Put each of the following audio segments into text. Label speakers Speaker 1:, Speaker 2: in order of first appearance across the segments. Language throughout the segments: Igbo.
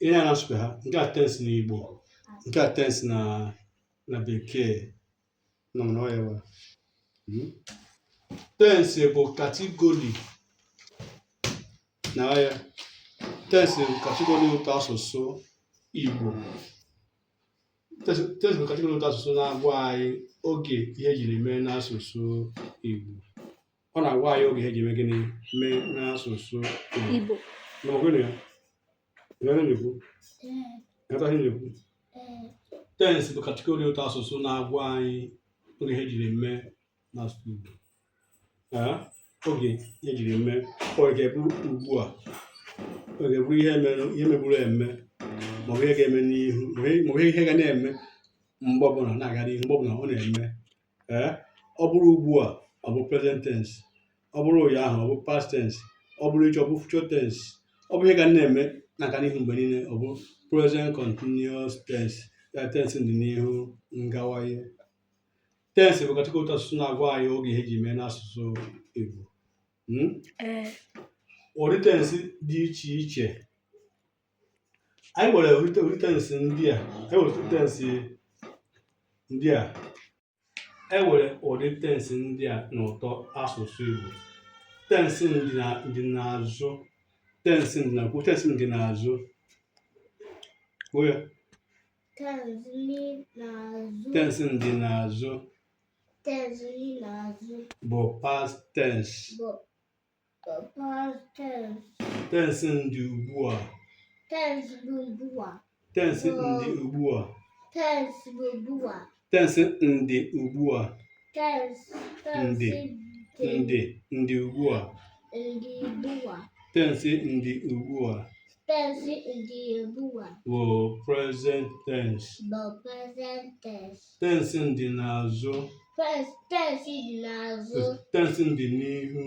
Speaker 1: Ihe a na-asụpe ha, nke a tense n'Igbo, nke a tense na Bekee nọ na ya ebe a. Tense bụ category na ya. Tense bụ category ụtọ asụsụ Igbo. Tense bụ category ụtọ asụsụ na-agwa anyị oge ihe jiri mee n'asụsụ Igbo. Ọ na-agwa anyị oge ihe ji mee gịnị mee n'asụsụ Igbo.
Speaker 2: Igbo.
Speaker 1: Na ọgụnụ ya? Ihe na-ekwu?
Speaker 3: Ee.
Speaker 1: Nghọta ihe na-ekwu?
Speaker 3: Ee.
Speaker 1: Tense bụ category ụtọ asụsụ na-agwa anyị oge ihe jiri mee n'asụsụ Igbo. Ee, oge ihe jiri mee, ọ ga-ebu ugbu a, ọ ga-ebu ihe mere, ihe megburu eme, maọbụ ihe ga-eme n'ihu, maọbụ ihe ga na-eme mgbe ọbụla na-aga n'ihu, mgbe ọbụla ọ na-eme. Ee, ọ bụrụ ugbu a, ọ bụ present tense. Ọ bụrụ ụnyaahụ, ọ bụ past tense. Ọ bụrụ echi, ọ bụ future tense. Ọ bụ ihe ga na-eme na-aga n'ihu mgbe niile, ọ bụ present continuous tense, ya tense dị n'ihu ngawanye. Tense bụ category ụtọ asụsụ na-agwa anyị oge ihe ji mee n'asụsụ Igbo.
Speaker 2: Ee.
Speaker 1: Ụdị tense dị iche iche anyị nwere, ụdị tense ndị a, e nwere ụdị tense ndị a, e nwere ụdị tense ndị a n'ụtọ asụsụ Igbo. Tense ndị n'azụ, tense ndị na kwuo, tense ndị n'azụ, kwuo ya.
Speaker 3: Tense ndị n'azụ.
Speaker 1: Tense ndị n'azụ
Speaker 3: Tense ndị n'azụ
Speaker 1: bụ past tense.
Speaker 3: Bụ past tense.
Speaker 1: Tense ndị ugbu a.
Speaker 3: Tense bụ ugbu a.
Speaker 1: Tense ndị ugbu a.
Speaker 3: Tense bụ ugbu a.
Speaker 1: Tense ndị ugbu a.
Speaker 3: Tense
Speaker 1: Ndị.
Speaker 3: Tense
Speaker 1: Ndị ugbu a.
Speaker 3: Ndị ugbu a.
Speaker 1: Tense ndị ugbu a
Speaker 3: Tense ndị ugbu a
Speaker 1: bụ present tense.
Speaker 3: Bụ present tense.
Speaker 1: Tense ndị n'azụ.
Speaker 3: Tense dị n'azụ.
Speaker 1: Tense ndị n'ihu.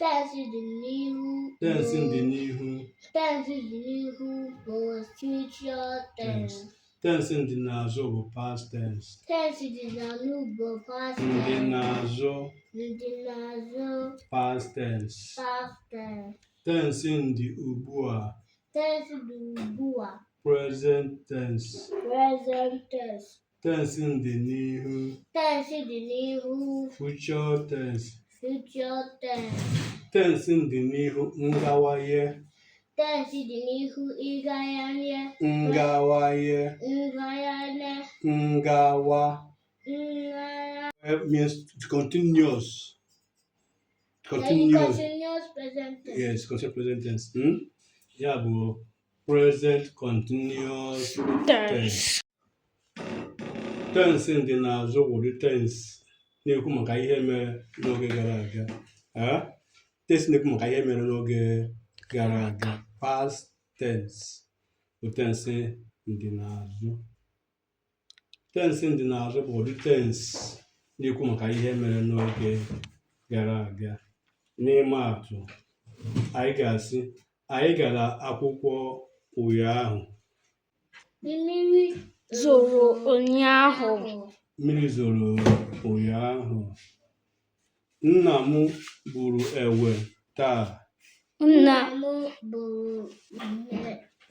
Speaker 3: Tense dị n'ihu.
Speaker 1: Tense ndị n'ihu.
Speaker 3: Tense dị n'ihu bụ future tense.
Speaker 1: Tense ndị n'azụ bụ past tense.
Speaker 3: Tense dị n'azụ bụ past
Speaker 1: Ndị
Speaker 3: tense.
Speaker 1: n'azụ.
Speaker 3: Ndị n'azụ.
Speaker 1: Past tense.
Speaker 3: Past tense.
Speaker 1: Tense ndị ugbu a.
Speaker 3: Tense dị ugbu a.
Speaker 1: Present tense.
Speaker 3: Present tense.
Speaker 1: Tense ndị n'ihu.
Speaker 3: Tense dị n'ihu.
Speaker 1: Future tense.
Speaker 3: Future tense.
Speaker 1: Tense ndị n'ihu ngawaye.
Speaker 3: Tense dị n'ihu ịgagharị.
Speaker 1: Ngawaye.
Speaker 3: Ngagharị.
Speaker 1: Ngawa.
Speaker 3: Ngagharị.
Speaker 1: Means continuous. Continuous.
Speaker 3: Continuous present tense.
Speaker 1: Yes, continuous present tense. Ya bụ present continuous
Speaker 2: tense.
Speaker 1: Tense. Tense ndị n'azụ bụ ụdị tense na-ekwu maka ihe mere n'oge gara aga. Eh? Tense na-ekwu maka ihe mere n'oge gara aga. Past tense bụ tense ndị n'azụ. Tense ndị n'azụ bụ ụdị tense na-ekwu maka ihe mere n'oge gara aga. N'ịma atụ, anyị ga-asị, anyị gara akwụkwọ ụnyaahụ.
Speaker 3: Mmiri
Speaker 2: zoro ụnyaahụ.
Speaker 1: Mmiri zoro ụnyaahụ. Nna m gburu enwe taa.
Speaker 2: Nna
Speaker 3: m gburu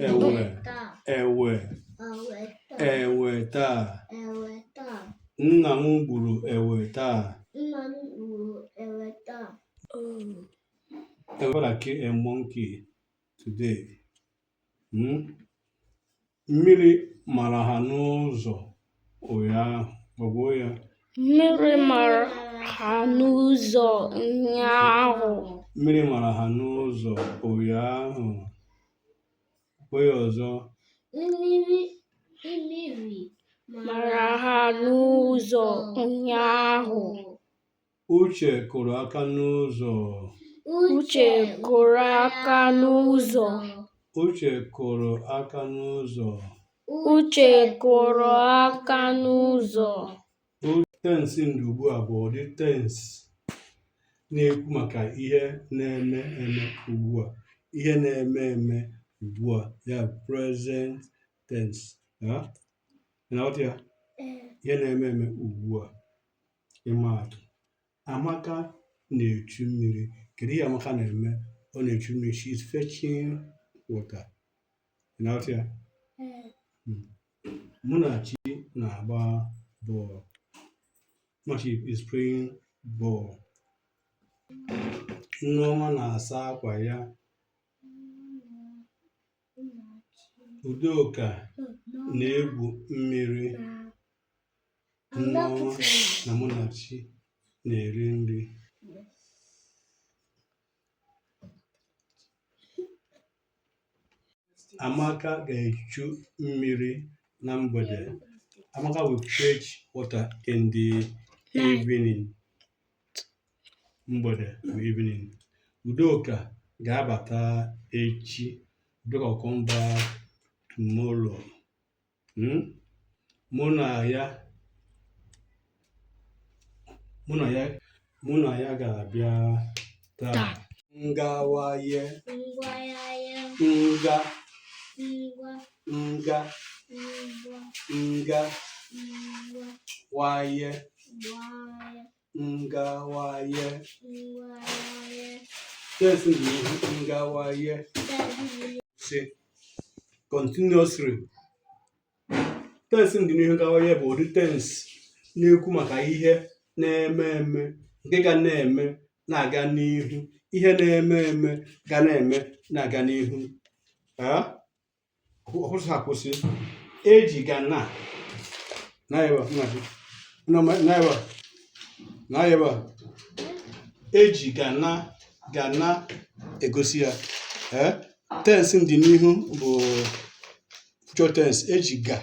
Speaker 1: Enwe.
Speaker 3: taa.
Speaker 1: Enwe.
Speaker 3: Enwe taa.
Speaker 1: Enwe taa.
Speaker 3: Enwe taa.
Speaker 1: Nna m gburu enwe taa.
Speaker 3: Nna m gburu enwe taa.
Speaker 1: A father kill a monkey today. Mmiri mara ha n'ụzọ ụnyaahụ. Gwagwuo ya.
Speaker 2: Mmiri mara ha n'ụzọ ụnyaahụ.
Speaker 1: Mmiri mara ha n'ụzọ ụnyaahụ. Kwuo ya ọzọ.
Speaker 3: Mmiri
Speaker 2: mara ha n'ụzọ ụnyaahụ.
Speaker 1: Uche kụrụ aka n'ụzọ.
Speaker 2: Uche kụrụ aka n'ụzọ.
Speaker 1: Uche kụrụ aka n'ụzọ.
Speaker 2: Uche kụrụ aka n'ụzọ.
Speaker 1: Tense ndị ugbu a bụ ụdị tense na-ekwu maka ihe na-eme eme ugbu a. Ihe na-eme eme ugbu a, ya bụ present tense. Ha? Ị na-aghọta ya?
Speaker 3: Ee.
Speaker 1: Ihe na-eme eme ugbu a. Ịma atụ, Amaka na-echu mmiri. Kedu ihe Amaka na-eme? Ọ na-echu mmiri. She is fetching water. Ị na-aghọta ya? Munachi na-agba bọọlụ. Munachi is playing ball. Nneọma na-asa akwa ya. Udoka na-egwu mmiri. Nneọma na Munachi na-eri nri. Amaka ga-echu mmiri na mgbede. Amaka will fetch water in the evening. Mgbede bụ evening. Udoka ga-abata echi. Udoka will come back tomorrow. Mụ na ya ga-abịa taa.
Speaker 2: Taa.
Speaker 1: Ngawaye.
Speaker 3: Ngwaye.
Speaker 1: Nga.
Speaker 3: Ngwa.
Speaker 1: Nga.
Speaker 3: Ngwa.
Speaker 1: Nga.
Speaker 3: Ngwa.
Speaker 1: Waye.
Speaker 3: Waye.
Speaker 1: Ngawaye.
Speaker 3: Ngwaye.
Speaker 1: Tense dị n'ihu ngawaye si continuously. Tense dị n'ihu ngawaye bụ ụdị tense na-ekwu maka ihe na-eme eme nke ga na-eme na-aga n'ihu, ihe na-eme eme ga na-eme na-aga n'ihu. Ọ kwụsị akwụsị. Eji ga na na ebe a, nna gị. Na ebe a, na ebe a. Eji ga na egosi ya. Ee, tense dị n'ihu bụ future tense. Eji ga,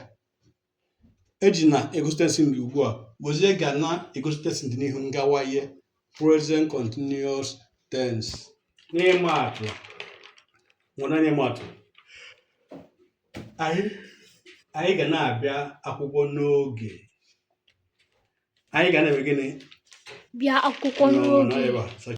Speaker 1: eji na egosi tense dị ugbu a, wezie ga na egosi tense dị n'ihu ngawaye, present continuous tense. N'ịma atụ, nwere n'ịma atụ, anyị ga na-abịa akwụkwọ n'oge. Anyị ga na-eme gịnị?
Speaker 2: Bịa akwụkwọ
Speaker 1: Nọ,
Speaker 2: n'oge.
Speaker 1: ebe a.